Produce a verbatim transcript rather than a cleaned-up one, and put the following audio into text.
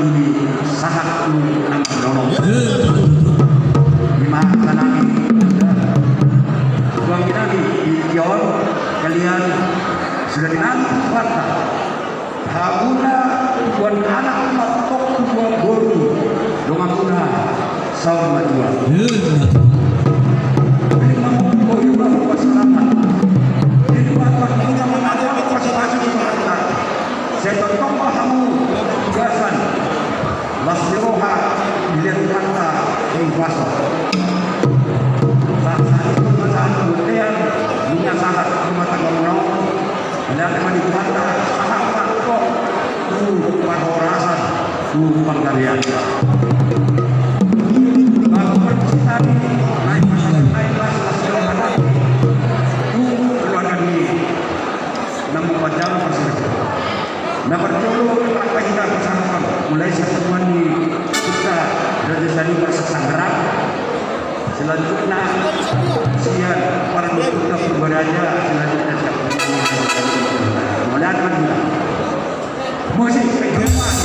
Sahat tu nang nono. Ima tanami. Tuang inami, ijon kalian sudah dinanti Tuhanta. Hamuna tuan anak matok tuan boru. Dongan muna saur matua. Jadi mampu boru baru pasangan. Jadi bapak kita mengajar pasangan. Sai tongtong ma hamu bagasan las ni roha dilehon Tuhanta, eh, baso. Bagasan itu bagasan bontean, minyak sahat rumah tangga muna. Mauliate ma di Tuhanta, sahat ma tu parhorasan, tu panggabean. Bagasan percintaan, naik masalah, naik las, las ni roha, tu keluarga ni na mambahen parserahan. Na parjolo, angka hita pasahathon, mulai sian tua ni Raja Sani Parsasanggerak, selanjutna sian para dokter Purba Raja, selanjutna sian mauliate ma di hita. Musik, pedoman,